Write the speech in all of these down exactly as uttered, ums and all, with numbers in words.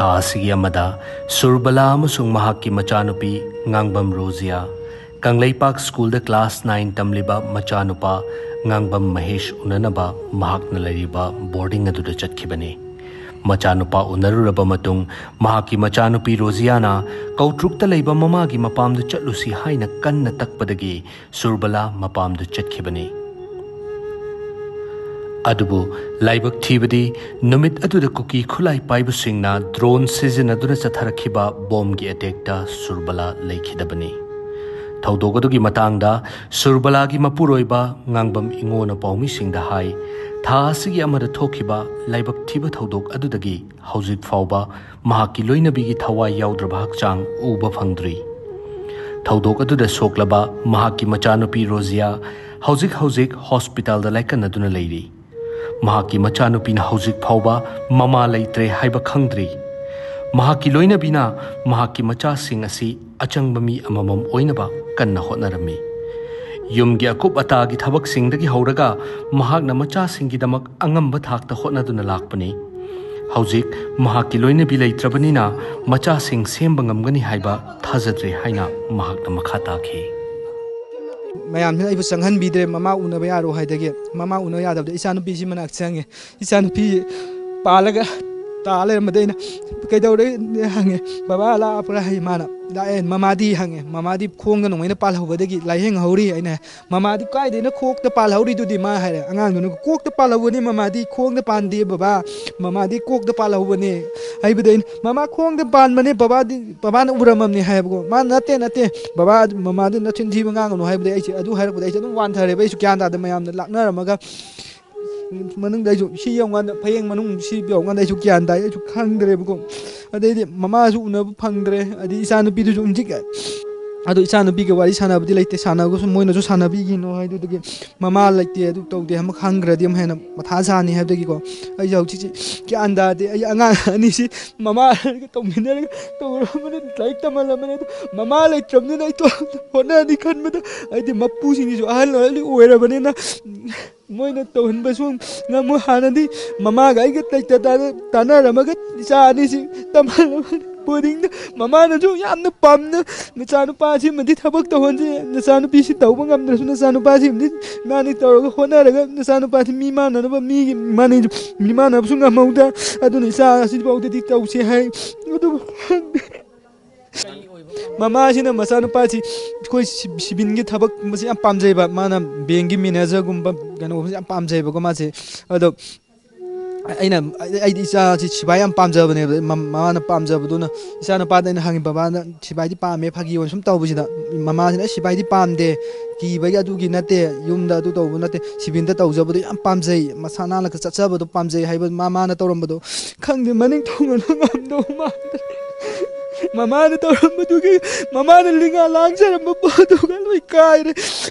ꯊꯥ ꯑꯁꯤꯒꯤ ꯑꯃꯗ ꯁꯨꯔꯕꯂꯥ ꯑꯃꯁꯨꯡ ꯃꯍꯥꯛꯀꯤ ꯃꯆꯥꯅꯨꯄꯤ ꯉꯥꯡꯕꯝ ꯔꯣꯖꯤꯌꯥ, ꯀꯪꯂꯩꯄꯥꯛ ꯁ꯭ꯀꯨꯜꯗ ꯀ꯭ꯂꯥꯁ ꯅꯥꯏꯟ ꯇꯝꯂꯤꯕ ꯃꯆꯥꯅꯨꯄꯥ ꯉꯥꯡꯕꯝ ꯃꯍꯦꯁ ꯎꯅꯅꯕ ꯃꯍꯥꯛꯅ ꯂꯩꯔꯤꯕ ꯕꯣꯔꯗꯤꯡ ꯑꯗꯨꯗ ꯆꯠꯈꯤꯕꯅꯤ꯫ ꯃꯆꯥꯅꯨꯄꯥ ꯎꯅꯔꯨꯔꯕ ꯃꯇꯨꯡ, ꯃꯍꯥꯛꯀꯤ ꯃꯆꯥꯅꯨꯄꯤ ꯔꯣꯖꯤꯌꯥꯅ ꯀꯧꯇ꯭ꯔꯨꯛꯇ ꯂꯩꯕ ꯃꯃꯥꯒꯤ ꯃꯄꯥꯝꯗ ꯆꯠꯂꯨꯁꯤ ꯍꯥꯏꯅ ꯀꯟꯅ ꯇꯛꯄꯗꯒꯤ ꯁꯨꯔꯕꯂꯥ ꯃꯄꯥꯝꯗ ꯆꯠꯈꯤꯕꯅꯤ꯫ ꯑꯗꯨꯕꯨ ꯂꯥꯏꯕꯛ ꯊꯤꯕꯗꯤ, ꯅꯨꯃꯤꯠ ꯑꯗꯨꯗ ꯀꯨꯀꯤ ꯈꯨꯠꯂꯥꯏ ꯄꯥꯏꯕꯁꯤꯡꯅ ꯗ꯭ꯔꯣꯟ ꯁꯤꯖꯤꯟꯅꯗꯨꯅ ꯆꯠꯊꯔꯛꯈꯤꯕ ꯕꯣꯝꯒꯤ ꯑꯦꯇꯦꯛꯇ ꯁꯨꯔꯕꯂꯥ ꯂꯩꯈꯤꯗꯕꯅꯤ꯫ ꯊꯧꯗꯣꯛ ꯑꯗꯨꯒꯤ ꯃꯇꯥꯡꯗ ꯁꯨꯔꯕꯂꯥꯒꯤ ꯃꯄꯨꯔꯣꯏꯕ ꯉꯥꯡꯕꯝ ꯏꯉꯣꯅ ꯄꯥꯎꯃꯤꯁꯤꯡꯗ ꯍꯥꯏ, ꯊꯥ ꯑꯁꯤꯒꯤ ꯑꯃꯗ ꯊꯣꯛꯈꯤꯕ ꯂꯥꯏꯕꯛ ꯊꯤꯕ ꯊꯧꯗꯣꯛ ꯑꯗꯨꯗꯒꯤ ꯍꯧꯖꯤꯛ ꯐꯥꯎꯕ ꯃꯍꯥꯛꯀꯤ ꯂꯣꯏꯅꯕꯤꯒꯤ ꯊꯋꯥꯏ ꯌꯥꯎꯗ꯭ꯔꯕ ꯍꯛꯆꯥꯡ ꯎꯕ ꯐꯪꯗ꯭ꯔꯤ꯫ ꯊꯧꯗꯣꯛ ꯑꯗꯨꯗ ꯁꯣꯛꯂꯕ ꯃꯍꯥꯛꯀꯤ ꯃꯆꯥꯅꯨꯄꯤ ꯔꯣꯖꯤꯌꯥ ꯍꯧꯖꯤꯛ ꯍꯧꯖꯤꯛ ꯍꯣꯁꯄꯤꯇꯥꯜꯗ ꯂꯥꯏꯀꯠꯅꯗꯨꯅ ꯂꯩꯔꯤ꯫ ꯃꯍꯥꯛꯀꯤ ꯃꯆꯥꯅꯨꯄꯤꯅ ꯍꯧꯖꯤꯛ ꯐꯥꯎꯕ ꯃꯃꯥ ꯂꯩꯇ꯭ꯔꯦ ꯍꯥꯏꯕ ꯈꯪꯗ꯭ꯔꯤ꯫ ꯃꯍꯥꯛꯀꯤ ꯂꯣꯏꯅꯕꯤꯅ ꯃꯍꯥꯛꯀꯤ ꯃꯆꯥꯁꯤꯡ ꯑꯁꯤ ꯑꯆꯪꯕ ꯃꯤ ꯑꯃꯃꯝ ꯑꯣꯏꯅꯕ ꯀꯟꯅ ꯍꯣꯠꯅꯔꯝꯃꯤ꯫ ꯌꯨꯝꯒꯤ ꯑꯀꯨꯞ ꯑꯇꯥꯒꯤ ꯊꯕꯛꯁꯤꯡꯗꯒꯤ ꯍꯧꯔꯒ ꯃꯍꯥꯛꯅ ꯃꯆꯥꯁꯤꯡꯒꯤꯗꯃꯛ ꯑꯉꯝꯕ ꯊꯥꯛꯇ ꯍꯣꯠꯅꯗꯨꯅ ꯂꯥꯛꯄꯅꯤ꯫ ꯍꯧꯖꯤꯛ ꯃꯍꯥꯛꯀꯤ ꯂꯣꯏꯅꯕꯤ ꯂꯩꯇ꯭ꯔꯕꯅꯤꯅ ꯃꯆꯥꯁꯤꯡ ꯁꯦꯝꯕ ꯉꯝꯒꯅꯤ ꯍꯥꯏꯕ ꯊꯥꯖꯗ꯭ꯔꯦ ꯍꯥꯏꯅ ꯃꯍꯥꯛꯅ ꯃꯈꯥ ꯇꯥꯈꯤ꯫ ꯃꯌꯥꯝꯁꯤꯅ ꯑꯩꯕꯨ ꯆꯪꯍꯟꯕꯤꯗ꯭ꯔꯦ, ꯃꯃꯥ ꯎꯅꯕ ꯌꯥꯔꯣ ꯍꯥꯏꯗꯒꯤ꯫ ꯃꯃꯥ ꯎꯅꯕ ꯌꯥꯗꯕꯗ ꯏꯆꯥꯅꯨꯄꯤꯁꯤ ꯃꯅꯥꯛ ꯆꯪꯉꯦ꯫ ꯏꯆꯥꯅꯨꯄꯤ ꯄꯥꯜꯂꯒ ꯇꯥ ꯂꯩꯔꯝꯕꯗ ꯑꯩꯅ, "ꯀꯩꯗꯧꯔꯦ?" ꯍꯪꯉꯦ꯫ "ꯕꯕꯥ ꯂꯥꯛꯄ꯭ꯔꯥ?" ꯍꯥꯏ꯫ ꯃꯥꯅ, "ꯂꯥꯛꯑꯦ꯫ ꯃꯃꯥꯗꯤ?" ꯍꯪꯉꯦ꯫ "ꯃꯃꯥꯗꯤ ꯈꯣꯡꯗ ꯅꯣꯡꯃꯩꯅ ꯄꯥꯜꯍꯧꯕꯗꯒꯤ ꯂꯥꯏꯌꯦꯡꯍꯧꯔꯤ" ꯍꯥꯏꯅ ꯍꯥꯏ꯫ "ꯃꯃꯥꯗꯤ ꯀꯥꯏꯗꯩꯅ ꯈꯣꯛꯇ ꯄꯥꯜꯍꯧꯔꯤꯗꯨꯗꯤ?" ꯃꯥ ꯍꯥꯏꯔꯦ꯫ ꯑꯉꯥꯡꯗꯨꯅ, "ꯀꯣꯛꯇ ꯄꯥꯜꯍꯧꯕꯅꯤ ꯃꯃꯥꯗꯤ, ꯈꯣꯡꯗ ꯄꯥꯟꯗꯦ ꯕꯕꯥ, ꯃꯃꯥꯗꯤ ꯀꯣꯛꯇ ꯄꯥꯜꯍꯧꯕꯅꯦ" ꯍꯥꯏꯕꯗ ꯑꯩꯅ, "ꯃꯃꯥ ꯈꯣꯡꯗ ꯄꯥꯟꯕꯅꯦ, ꯕꯕꯥꯗꯤ, ꯕꯕꯥꯅ ꯎꯔꯝꯃꯕꯅꯦ" ꯍꯥꯏꯕꯀꯣ꯫ ꯃꯥ, "ꯅꯠꯇꯦ, ꯅꯠꯇꯦ, ꯕꯕꯥ, ꯃꯃꯥꯗꯨ ꯅꯆꯤꯟ ꯊꯤꯕ ꯉꯥꯡꯒꯅꯨ" ꯍꯥꯏꯕꯗꯤ ꯑꯩꯁꯦ, ꯑꯗꯨ ꯍꯥꯏꯔꯛꯄꯗ ꯑꯩꯁꯦ ꯑꯗꯨꯝ ꯋꯥꯟꯊꯔꯦꯕ꯫ ꯑꯩꯁꯨ ꯒ꯭ꯌꯥꯟ ꯇꯥꯗ ꯃꯌꯥꯝꯅ ꯂꯥꯛꯅꯔꯝꯃꯒ ꯃꯅꯨꯡꯗ ꯑꯩꯁꯨ ꯁꯤ ꯌꯧꯉꯥꯟꯗ, ꯐꯌꯦꯡ ꯃꯅꯨꯡ ꯁꯤ ꯌꯧꯉꯥꯟꯗ ꯑꯩꯁꯨ ꯒ꯭ꯌꯥꯟ ꯇꯥꯏ, ꯑꯩꯁꯨ ꯈꯪꯗ꯭ꯔꯦꯕꯀꯣ꯫ ꯑꯗꯩꯗꯤ ꯃꯃꯥꯁꯨ ꯎꯅꯕ ꯐꯪꯗ꯭ꯔꯦ, ꯑꯗꯩ ꯏꯆꯥ ꯅꯨꯄꯤꯗꯨꯁꯨ ꯍꯧꯖꯤꯛ ꯑꯗꯣ ꯏꯆꯥꯅꯨꯄꯤꯒ ꯋꯥꯔꯤ ꯁꯥꯟꯅꯕꯗꯤ ꯂꯩꯇꯦ, ꯁꯥꯟꯅꯕꯁꯨ ꯃꯣꯏꯅꯁꯨ ꯁꯥꯟꯅꯕꯤꯒꯤꯅꯣ ꯍꯥꯏꯗꯨꯗꯒꯤ, ꯃꯃꯥ ꯂꯩꯇꯦ, ꯑꯗꯨ ꯇꯧꯗꯦ, ꯑꯃ ꯈꯪꯈ꯭ꯔꯗꯤ ꯑꯃ ꯍꯦꯟꯅ ꯃꯊꯥ ꯁꯥꯅꯤ ꯍꯥꯏꯕꯗꯒꯤꯀꯣ, ꯑꯩꯁꯦ ꯍꯧꯖꯤꯛꯁꯦ ꯒ꯭ꯌꯥꯟ ꯇꯥꯗꯦ꯫ ꯑꯩ ꯑꯉꯥꯡ ꯑꯅꯤꯁꯤ ꯃꯃꯥꯒ ꯇꯧꯃꯤꯟꯅꯔꯒ ꯇꯧꯔꯝꯕꯅꯤ, ꯂꯥꯏꯔꯤꯛ ꯇꯝꯍꯜꯂꯝꯕꯅꯤ꯫ ꯑꯗꯣ ꯃꯃꯥ ꯂꯩꯇ꯭ꯔꯕꯅꯤꯅ ꯑꯩ ꯇꯣ-, ꯍꯣꯠꯅꯅꯤ ꯈꯟꯕꯗ, ꯍꯥꯏꯗꯤ ꯃꯄꯨꯁꯤꯡꯁꯤꯁꯨ ꯑꯍꯜ ꯑꯣꯏꯔꯕꯅꯤꯅ, ꯃꯣꯏꯅ ꯇꯧꯍꯟꯕꯁꯨ ꯉꯝꯃꯣꯏ꯫ ꯍꯥꯟꯅꯗꯤ ꯃꯃꯥꯒ ꯑꯩꯒ ꯇꯩꯇ ꯇꯥꯅ-, ꯇꯥꯅꯔꯝꯃꯒ ꯏꯆꯥ ꯑꯅꯤꯁꯤ ꯇꯝꯍꯜꯂꯕꯅꯤ ꯕꯣꯔꯗꯤꯡꯗ꯫ ꯃꯃꯥꯅꯁꯨ ꯌꯥꯝꯅ ꯄꯥꯝꯅ, "ꯅꯆꯥꯅꯨꯄꯥꯁꯤꯃꯗꯤ ꯊꯕꯛ ꯇꯧꯍꯟꯁꯤ, ꯅꯆꯥꯅꯨꯄꯤꯁꯤ ꯇꯧꯕ ꯉꯝꯗ꯭ꯔꯁꯨ ꯅꯆꯥꯅꯨꯄꯥꯁꯤꯃꯗꯤ ꯏꯕꯥꯅꯤ ꯇꯧꯔꯒ ꯍꯣꯠꯅꯔꯒ ꯅꯆꯥꯅꯨꯄꯥꯁꯤ ꯃꯤ ꯃꯥꯟꯅꯅꯕ, ꯃꯤꯒꯤ ꯃꯥꯟꯅꯩ, ꯃꯤ ꯃꯥꯟꯅꯕꯁꯨ ꯉꯝꯍꯧꯗ, ꯑꯗꯨꯅ ꯏꯆꯥ ꯑꯁꯤꯐꯥꯎꯗꯗꯤ ꯇꯧꯁꯦ" ꯍꯥꯏ꯫ ꯑꯗꯨꯕꯨ ꯈꯪꯗꯦ꯫ ꯃꯃꯥꯁꯤꯅ ꯃꯆꯥꯅꯨꯄꯥꯁꯤ ꯑꯩꯈꯣꯏ ꯁꯤ-, ꯁꯤꯕꯤꯟꯒꯤ ꯊꯕꯛꯀꯨꯝꯕꯁꯤ ꯌꯥꯝ ꯄꯥꯝꯖꯩꯕ꯫ ꯃꯥꯅ ꯕꯦꯡꯒꯤ ꯃꯦꯅꯦꯖꯔꯒꯨꯝꯕ ꯀꯩꯅꯣꯒꯨꯝꯕꯁꯤ ꯌꯥꯝ ꯄꯥꯝꯖꯩꯕꯀꯣ ꯃꯥꯁꯦ꯫ ꯑꯗꯣ ꯑꯩꯅ, ꯑꯩꯗꯤ ꯏꯆꯥꯁꯤ ꯁꯤꯐꯥꯏ ꯌꯥꯝ ꯄꯥꯝꯖꯕꯅꯦꯕ꯫ ꯃ-, ꯃꯃꯥꯅ ꯄꯥꯝꯖꯕꯗꯨꯅ ꯏꯆꯥꯅꯨꯄꯥꯗ ꯑꯩꯅ ꯍꯪꯉꯤ, "ꯕꯕꯥꯅ ꯁꯤꯐꯥꯏꯗꯤ ꯄꯥꯝꯃꯦ, ꯐꯥꯒꯤ ꯑꯣꯏꯅ ꯁꯨꯝ ꯇꯧꯕꯁꯤꯗ", ꯃꯃꯥꯁꯤꯅ, "ꯑꯩ ꯁꯤꯐꯥꯏꯗꯤ ꯄꯥꯝꯗꯦ, ꯀꯤꯕꯒꯤ ꯑꯗꯨꯒꯤ ꯅꯠꯇꯦ, ꯌꯨꯝꯗ ꯑꯗꯨ ꯇꯧꯕ ꯅꯠꯇꯦ, ꯁꯤꯕꯤꯟꯗ ꯇꯧꯖꯕꯗꯣ ꯌꯥꯝ ꯄꯥꯝꯖꯩ, ꯃꯁꯥ ꯅꯥꯜꯂꯒ ꯆꯠꯆꯕꯗꯣ ꯄꯥꯝꯖꯩ" ꯍꯥꯏꯕ ꯃꯥ-, ꯃꯥꯅ ꯇꯧꯔꯝꯕꯗꯣ꯫ ꯈꯪꯗꯦ, ꯃꯅꯤꯡ ꯊꯨꯡꯍꯟꯕ ꯉꯝꯗꯧ ꯃꯥꯟꯗ꯭ꯔꯦ꯫ ꯃꯃꯥꯅ ꯇꯧꯔꯝꯕꯗꯨꯒꯤ, ꯃꯃꯥꯅ ꯂꯤꯉꯥ ꯂꯥꯡꯖꯔꯝꯕ ꯄꯣꯠꯇꯨꯒ ꯂꯣꯏ ꯀꯥꯏꯔꯦ꯫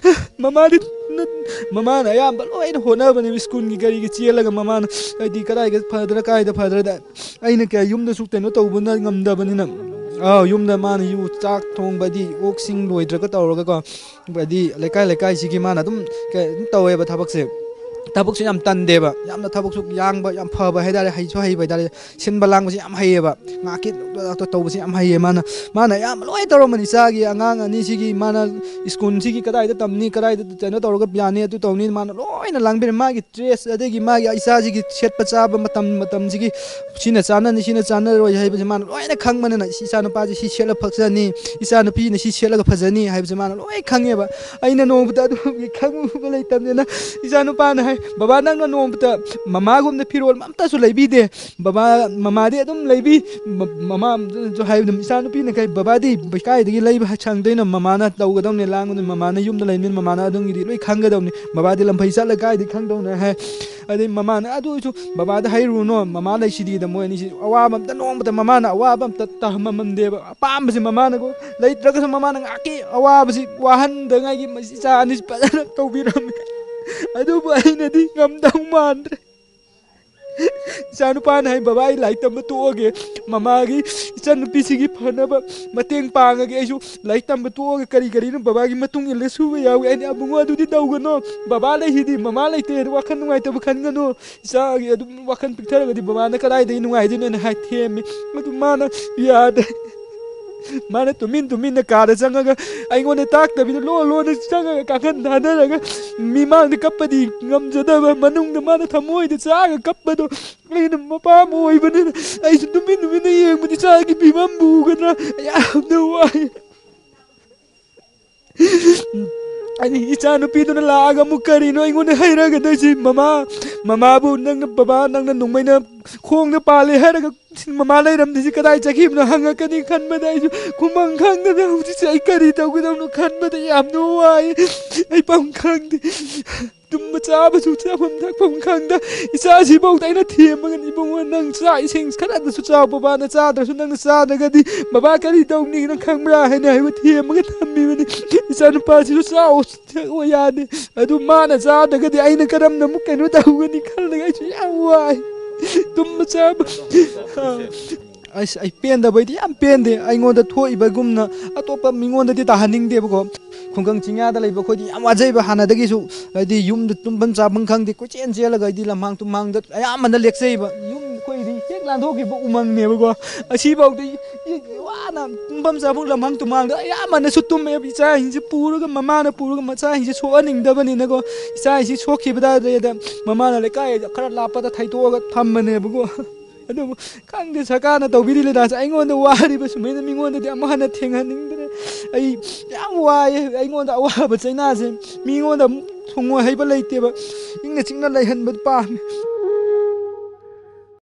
ꯃꯃꯥꯗꯤ ꯅ-, ꯃꯃꯥꯅ ꯑꯌꯥꯝꯕ ꯂꯣꯏꯅ ꯍꯣꯠꯅꯕꯅꯦꯕ, ꯁ꯭ꯀꯨꯜꯒꯤ ꯀꯔꯤꯒꯤ ꯆꯦꯜꯂꯒ ꯃꯃꯥꯅ, ꯍꯥꯏꯗꯤ, ꯀꯗꯥꯏꯗ ꯐꯗ꯭ꯔꯥ, ꯀꯥꯏꯗ ꯐꯗ꯭ꯔꯥ꯫ ꯑꯩꯅ ꯀꯌꯥ ꯌꯨꯝꯗꯁꯨ ꯀꯩꯅꯣ ꯇꯧꯕꯅ ꯉꯝꯗꯕꯅꯤꯅ, ꯑꯥ, ꯌꯨꯝꯗ ꯃꯥꯅ ꯌꯨ ꯆꯥꯛ ꯊꯣꯡꯕ, ꯍꯥꯏꯗꯤ, ꯑꯣꯛꯁꯤꯡ ꯂꯣꯏꯗ꯭ꯔꯒ ꯇꯧꯔꯒꯀꯣ, ꯍꯥꯏꯗꯤ, ꯂꯩꯀꯥꯏ ꯂꯩꯀꯥꯏꯁꯤꯒꯤ ꯃꯥꯅ ꯑꯗꯨꯝ ꯀꯩ-, ꯑꯗꯨꯝ ꯇꯧꯋꯦꯕ ꯊꯕꯛꯁꯦ꯫ ꯊꯕꯛꯁꯨ ꯌꯥꯝ ꯇꯟꯗꯦꯕ, ꯌꯥꯝꯅ ꯊꯕꯛꯁꯨ ꯌꯥꯡꯕ, ꯌꯥꯝ ꯐꯕ ꯍꯥꯏꯇꯥꯔꯦ, ꯍꯩꯁꯨ ꯍꯩꯕ ꯍꯥꯏꯇꯥꯔꯦ, ꯁꯤꯟꯕ ꯂꯥꯡꯕꯁꯦ ꯌꯥꯝ ꯍꯩꯌꯦꯕ, ꯉꯥꯀꯤ ꯇꯧꯕꯁꯦ ꯌꯥꯝ ꯍꯩꯌꯦ ꯃꯥꯅ꯫ ꯃꯥꯅ ꯑꯌꯥꯝꯕ ꯂꯣꯏ ꯇꯧꯔꯝꯕꯅꯤ, ꯏꯆꯥꯒꯤ, ꯑꯉꯥꯡ ꯑꯅꯤꯁꯤꯒꯤ꯫ ꯃꯥꯅ ꯁ꯭ꯀꯨꯜꯁꯤꯒꯤ ꯀꯗꯥꯏꯗ ꯇꯝꯅꯤ, ꯀꯗꯥꯏꯗ ꯀꯩꯅꯣ ꯇꯧꯔꯒ ꯌꯥꯅꯤ, ꯑꯗꯨ ꯇꯧꯅꯤ, ꯃꯥꯅ ꯂꯣꯏꯅ ꯂꯥꯡꯕꯤꯔꯝꯃꯤ꯫ ꯃꯥꯒꯤ ꯗ꯭ꯔꯦꯁ, ꯑꯗꯒꯤ ꯃꯥꯒꯤ ꯏꯆꯥꯁꯤꯒꯤ ꯁꯦꯠꯄ ꯆꯥꯕ ꯃꯇꯝ ꯃꯇꯝꯁꯤꯒꯤ, ꯁꯤꯅ ꯆꯥꯅꯅꯤ, ꯁꯤꯅ ꯆꯥꯅꯔꯣꯏ ꯍꯥꯏꯕꯁꯦ ꯃꯥꯅ ꯂꯣꯏꯅ ꯈꯪꯕꯅꯤꯅ, ꯏꯆꯥ ꯅꯨꯄꯥꯁꯤ ꯁꯤ ꯁꯦꯠꯂ ꯐꯖꯅꯤ, ꯏꯆꯥ ꯅꯨꯄꯤꯅ ꯁꯤ ꯁꯦꯠꯂꯒ ꯐꯖꯅꯤ ꯍꯥꯏꯕꯁꯦ ꯃꯥꯅ ꯂꯣꯏ ꯈꯪꯉꯦꯕ꯫ ꯑꯩꯅ ꯅꯣꯡꯃꯇ ꯑꯗꯨꯒꯤ ꯈꯪꯉꯨꯕ ꯂꯩꯇꯕꯅꯤꯅ, ꯏꯆꯥ ꯅꯨꯄꯥꯅ ꯍꯥꯏ, "ꯕꯕꯥ, ꯅꯪꯅ ꯅꯣꯡꯃꯇ ꯃꯃꯥꯒꯨꯝꯅ ꯐꯤꯔꯣꯜ ꯑꯝꯇꯁꯨ ꯂꯩꯕꯤꯗꯦ꯫ ꯕꯕꯥ, ꯃꯃꯥꯗꯤ ꯑꯗꯨꯝ ꯂꯩꯕꯤ꯫" ꯃ-, ꯃꯃꯥ ꯑꯗꯨꯅꯁꯨ ꯍꯥꯏꯕꯗ, ꯏꯆꯥꯅꯨꯄꯤꯅ ꯀꯩ, "ꯕꯕꯥꯗꯤ ꯀꯥꯏꯗꯒꯤ ꯂꯩꯕ ꯁꯪꯗꯣꯏꯅꯣ? ꯃꯃꯥꯅ ꯇꯧꯒꯗꯧꯅꯤ, ꯂꯥꯡꯒꯗꯧꯅꯤ, ꯃꯃꯥꯅ ꯌꯨꯝꯗ ꯂꯩꯕꯅꯤꯅ ꯃꯃꯥꯅ ꯑꯗꯨꯝꯒꯤꯗꯤ ꯂꯣꯏ ꯈꯪꯒꯗꯧꯅꯤ꯫ ꯕꯕꯥꯗꯤ ꯂꯝꯐꯩ ꯆꯠꯂ ꯀꯥꯏꯗꯒꯤ ꯈꯪꯗꯧꯅꯣ?" ꯍꯥꯏ꯫ ꯑꯗꯩ ꯃꯃꯥꯅ, "ꯑꯗꯨ ꯑꯣꯏꯔꯁꯨ ꯕꯕꯥꯗ ꯍꯥꯏꯔꯨꯔꯅꯣ, ꯃꯃꯥ ꯂꯩꯁꯤꯗꯤꯗ ꯃꯣꯏ ꯑꯅꯤꯁꯤ ꯑꯋꯥꯕ ꯑꯝꯇ, ꯅꯣꯡꯃꯇ ꯃꯃꯥꯅ ꯑꯋꯥꯕ ꯑꯝꯇ ꯇꯥꯍꯟꯃꯝꯗꯦꯕ꯫ ꯑꯄꯥꯝꯕꯁꯤ ꯃꯃꯥꯅꯀꯣ, ꯂꯩꯇ꯭ꯔꯒꯁꯨ ꯃꯃꯥꯅ ꯉꯥꯏꯍꯥꯛꯀꯤ ꯑꯋꯥꯕꯁꯤ ꯋꯥꯍꯟꯗꯉꯥꯏꯒꯤ ꯃꯁꯤ ꯏꯆꯥ ꯑꯅꯤꯁꯤ ꯐꯖꯅ ꯇꯧꯕꯤꯔꯝꯃꯤ꯫ ꯑꯗꯨꯕꯨ ꯑꯩꯅꯗꯤ ꯉꯝꯗꯧ ꯃꯥꯟꯗ꯭ꯔꯦ꯫" ꯏꯆꯥꯅꯨꯄꯥꯅ ꯍꯥꯏ, "ꯕꯕꯥ, ꯑꯩ ꯂꯥꯏꯔꯤꯛ ꯇꯝꯕ ꯇꯣꯛꯑꯒꯦ, ꯃꯃꯥꯒꯤ ꯏꯆꯟꯅꯨꯄꯤꯁꯤꯒꯤ ꯐꯅꯕ ꯃꯇꯦꯡ ꯄꯥꯡꯉꯒꯦ, ꯑꯩꯁꯨ ꯂꯥꯏꯔꯤꯛ ꯇꯝꯕ ꯇꯣꯛꯑꯒ ꯀꯔꯤ ꯀꯔꯤꯅꯣ ꯕꯕꯥꯒꯤ ꯃꯇꯨꯡ ꯏꯜꯂ ꯁꯨꯕ ꯌꯥꯎꯏ꯫" ꯑꯩꯅ, "ꯑꯕꯨꯡꯉꯣ, ꯑꯗꯨꯗꯤ ꯇꯧꯒꯅꯣ, ꯕꯕꯥ ꯂꯩꯁꯤꯗꯤ, ꯃꯃꯥ ꯂꯩꯇꯦ, ꯋꯥꯈꯜ ꯅꯨꯡꯉꯥꯏꯇꯕ ꯈꯟꯒꯅꯨ, ꯏꯆꯥꯒꯤ ꯑꯗꯨꯝ ꯋꯥꯈꯜ ꯄꯤꯛꯊꯔꯒꯗꯤ ꯕꯕꯥꯅ ꯀꯗꯥꯏꯗꯒꯤ ꯅꯨꯡꯉꯥꯏꯗꯣꯏꯅꯣꯅ?" ꯍꯥꯏ ꯊꯦꯝꯃꯤ꯫ ꯑꯗꯨ ꯃꯥꯅ ꯌꯥꯗꯦ꯫ ꯃꯥꯅ ꯇꯨꯃꯤꯟ ꯇꯨꯃꯤꯟꯅ ꯀꯥꯗ ꯆꯪꯉꯒ ꯑꯩꯉꯣꯟꯗ ꯇꯥꯛꯇꯕꯤꯗ ꯂꯣꯟ ꯂꯣꯟꯅ ꯆꯪꯉꯒ ꯀꯥꯡꯈꯟ ꯊꯥꯗꯔꯒ ꯃꯤꯃꯥꯡꯗ ꯀꯞꯄꯗꯤ ꯉꯝꯖꯗꯕ, ꯃꯅꯨꯡꯗ ꯃꯥꯅ ꯊꯃꯣꯏꯗ ꯆꯥꯛꯑꯒ ꯀꯞꯄꯗꯣ, ꯑꯩꯅ ꯃꯄꯥ ꯑꯃ ꯑꯣꯏꯕꯅꯤꯅ ꯑꯩꯁꯨ ꯇꯨꯃꯤꯟ ꯇꯨꯃꯤꯟꯅ ꯌꯦꯡꯕꯗꯤ ꯏꯆꯥꯒꯤ ꯐꯤꯕꯝꯕꯨ ꯎꯒꯗ꯭ꯔꯥ? ꯌꯥꯝꯅ ꯋꯥꯏ꯫ ꯑꯩ ꯏꯆꯥ ꯅꯨꯄꯤꯗꯨꯅ ꯂꯥꯛꯑꯒ ꯑꯃꯨꯛ ꯀꯔꯤꯅꯣ ꯑꯩꯉꯣꯟꯗ ꯍꯥꯏꯔꯛꯀꯗꯣꯏꯁꯤ? "ꯃꯃꯥ, ꯃꯃꯥꯕꯨ ꯅꯪꯅ, ꯕꯕꯥ, ꯅꯪꯅ ꯅꯣꯡꯃꯩꯅ ꯈꯣꯡꯗ ꯄꯥꯜꯂꯦ ꯍꯥꯏꯔꯒ ꯃꯃꯥ ꯂꯩꯔꯝꯗ꯭ꯔꯤꯁꯤ ꯀꯗꯥꯏ ꯆꯠꯈꯤꯕꯅꯣ?" ꯍꯪꯉꯛꯀꯅꯤ ꯈꯟꯕꯗ ꯑꯩꯁꯨ ꯈꯨꯃꯪ ꯈꯪꯗꯅ ꯍꯧꯖꯤꯛꯁꯦ ꯑꯩ ꯀꯔꯤ ꯇꯧꯒꯗꯕꯅꯣ ꯈꯟꯕꯗ ꯌꯥꯝꯅ ꯋꯥꯏ꯫ ꯑꯩ ꯄꯥꯎ ꯈꯪꯗꯦ꯫ ꯇꯨꯝꯕ ꯆꯥꯕꯁꯨ, ꯆꯥꯐꯝ ꯊꯛꯐꯝ ꯈꯪꯗ, ꯏꯆꯥꯁꯤꯐꯥꯎꯗ ꯑꯩꯅ ꯊꯦꯝꯃꯒꯅꯤ, "ꯏꯕꯨꯡꯉꯣ, ꯅꯪ ꯆꯥꯛ ꯏꯁꯤꯡ ꯈꯔꯗꯁꯨ ꯆꯥꯎ, ꯕꯕꯥꯅ ꯆꯥꯗ꯭ꯔꯁꯨ ꯅꯪꯅ ꯆꯥꯗ꯭ꯔꯒꯗꯤ ꯕꯕꯥ ꯀꯔꯤ ꯇꯧꯅꯤ ꯅꯪ ꯈꯪꯕ꯭ꯔꯥ?" ꯍꯥꯏꯅ ꯑꯩꯕꯨ ꯊꯦꯝꯃꯒ ꯊꯝꯃꯤꯕꯅꯤ꯫ ꯏꯆꯥꯅꯨꯄꯥꯁꯤꯁꯨ ꯆꯥꯎ ꯊꯛꯑꯣ ꯌꯥꯗꯦ꯫ ꯑꯗꯨ ꯃꯥꯅ ꯆꯥꯗ꯭ꯔꯒꯗꯤ ꯑꯩꯅ ꯀꯔꯝꯅ ꯑꯃꯨꯛ ꯀꯩꯅꯣ ꯇꯧꯒꯅꯤ ꯈꯜꯂꯒ ꯑꯩꯁꯨ ꯌꯥꯝ ꯋꯥꯏ꯫ ꯇꯨꯝꯕ ꯆꯥꯕ꯫ ꯑꯁ, ꯑꯩ ꯄꯦꯟꯗꯕꯩꯗꯤ ꯌꯥꯝ ꯄꯦꯟꯗꯦ꯫ ꯑꯩꯉꯣꯟꯗ ꯊꯣꯛꯏꯕꯒꯨꯝꯅ ꯑꯇꯣꯞꯄ ꯃꯤꯉꯣꯟꯗꯗꯤ ꯇꯥꯍꯟꯅꯤꯡꯗꯦꯕꯀꯣ꯫ ꯈꯨꯡꯒꯪ ꯆꯤꯡꯌꯥꯗ ꯂꯩꯕ ꯑꯩꯈꯣꯏꯗꯤ ꯌꯥꯝ ꯋꯥꯖꯩꯕ ꯍꯥꯟꯅꯗꯒꯤꯁꯨ꯫ ꯍꯥꯏꯗꯤ ꯌꯨꯝꯗ ꯇꯨꯝꯐꯝ ꯆꯥꯐꯝ ꯈꯪꯗꯦ, ꯀꯣꯏꯆꯦꯟ ꯆꯦꯜꯂꯒ ꯑꯩꯗꯤ ꯂꯝꯍꯥꯡ ꯇꯨꯝꯍꯥꯡꯗ ꯑꯌꯥꯝꯕꯅ ꯂꯦꯛꯆꯩꯕ꯫ ꯌꯨꯝ ꯑꯩꯈꯣꯏꯗꯤ ꯍꯦꯛ ꯂꯥꯟꯊꯣꯛꯈꯤꯕ ꯎꯃꯪꯅꯦꯕꯀꯣ꯫ ꯑꯁꯤꯐꯥꯎꯗ ꯋꯥꯅ ꯇꯨꯝꯐꯝ ꯆꯥꯐꯝ ꯂꯝꯍꯥꯡ ꯇꯨꯝꯍꯥꯡꯗ ꯑꯌꯥꯝꯕꯅꯁꯨ ꯇꯨꯝꯃꯦꯕ꯫ ꯏꯆꯥꯁꯤꯡꯁꯦ ꯄꯨꯔꯒ, ꯃꯃꯥꯅ ꯄꯨꯔꯒ ꯃꯆꯥꯁꯤꯡꯁꯦ ꯁꯣꯛꯍꯟꯅꯤꯡꯗꯕꯅꯤꯅꯀꯣ꯫ ꯏꯆꯥꯁꯤꯡꯁꯦ ꯁꯣꯛꯈꯤꯕꯗ ꯈꯔ ꯂꯥꯞꯄꯗ ꯊꯩꯗꯣꯛꯑꯒ ꯊꯝꯕꯅꯦꯕꯀꯣ꯫ ꯑꯗꯨꯕꯨ ꯈꯪꯗꯦ, ꯁꯔꯀꯥꯔꯅ ꯇꯧꯕꯤꯔꯤ ꯂꯤꯂꯥꯁꯦ꯫ ꯑꯩꯉꯣꯟꯗ ꯋꯥꯔꯤꯕ ꯁꯨꯃꯥꯏꯅ ꯃꯤꯉꯣꯟꯗꯗꯤ ꯑꯃꯨꯛ ꯍꯟꯅ ꯊꯦꯡꯍꯟꯅꯤꯡꯗ꯭ꯔꯦ꯫ ꯑꯩ ꯌꯥꯝ ꯋꯥꯏꯌꯦ꯫ ꯑꯩꯉꯣꯟꯗ ꯑꯋꯥꯕ ꯆꯩꯅꯥꯁꯦ ꯃꯤꯉꯣꯟꯗ ꯑꯃꯨꯛ ꯊꯣꯡꯉꯣꯏ ꯍꯩꯕ ꯂꯩꯇꯦꯕ꯫ ꯏꯪꯅ ꯆꯤꯛꯅ ꯂꯩꯍꯟꯕ ꯄꯥꯝꯃꯤ꯫